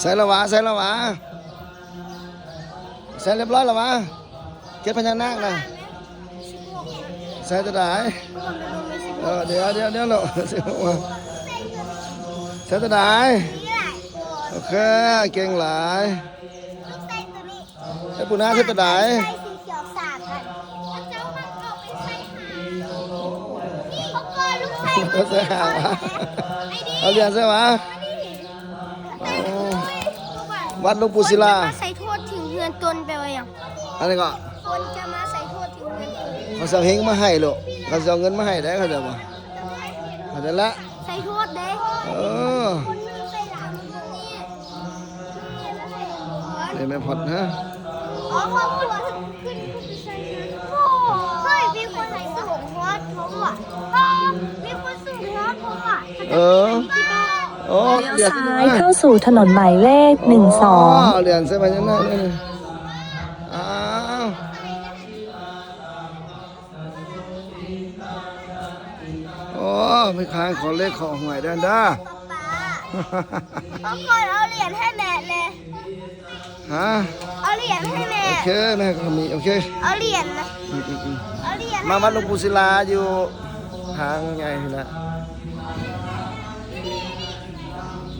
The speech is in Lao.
ໃສ່ລະຫວາ? ໃສ່ລະຫວາ? ໃສ່ຮຽບຮ້ອຍລະຫວາ? ເຈັດພະຍານາກນະ ໃສ່ຕົວໃດ? ເອີ ດຽວໆໆ ໂລະ ໃສ່ຕົວໃດ? ໂອເຄ ເກັ່ງຫຼາຍ. ໃສ່ປູນາ ໃສ່ຕົວໃດ? ໃສ່ສີຂຽວສາມອັນ ເຈົ້າມັກເອົາໄປໃສ່ຫາງ ນີ້ເຂົາເອີ້ນລູກໃສ່ ໃສ່ຫາງຫວາ? ເອົາຫຼຽນໃສ່ຫວາ? ວັດຫຼວງປູ່ສິລາ ມາໃສ່ໂທດຖິງເຮືອນຕົນແປວ່າຫຍັງ? ອັນນີ້ກໍ ຄົນຈະມາໃສ່ໂທດເຂົາຊິເອົາເຮງມາໃຫ້ໂລະ ເຂົາຊິເອົາເງິນມາໃຫ້ໄດ໋ ເຂົາເຈົ້າບໍ່ ເຂົາເຈົ້າລະ ໃສ່ໂທດເດ້ ເອີ ຄົນໜຶ່ງໃສ່ຫຼາຍຄົນນີ້ ນີ້ແມ່ພອດນະ ອໍ ຄອບຄົວຂຶ້ນ ເຮີຍ ມີຄົນໃຫ້ສູງຮອດເຂົາວ່າ ມີຄົນສູງຮອດເຂົາວ່າ ເອີ ອໍ ລ້ຽວຊ້າຍເຂົ້າສູ່ຖະໜົນໝາຍເລກໜຶ່ງສອງ ອໍ ຫຼຽນໃສ່ໄປຍັງໄດ້ ອ້າວ ໂອ້ ໄປທາງຂໍເລກຂໍຫວຍເດີ ເດີ ພໍ່ກ່ອນເອົາຫຼຽນໃຫ້ແມ່ແດ່ ຮະ ເອົາຫຼຽນໃຫ້ແມ່ ໂອເຄ ແມ່ກໍມີ ໂອເຄ ເອົາຫຼຽນນະ ອືມໆໆ ເອົາຫຼຽນ ມາວັດຫຼວງປູ່ສິລາຢູ່ທາງໃຫຍ່ພຸ້ນລະ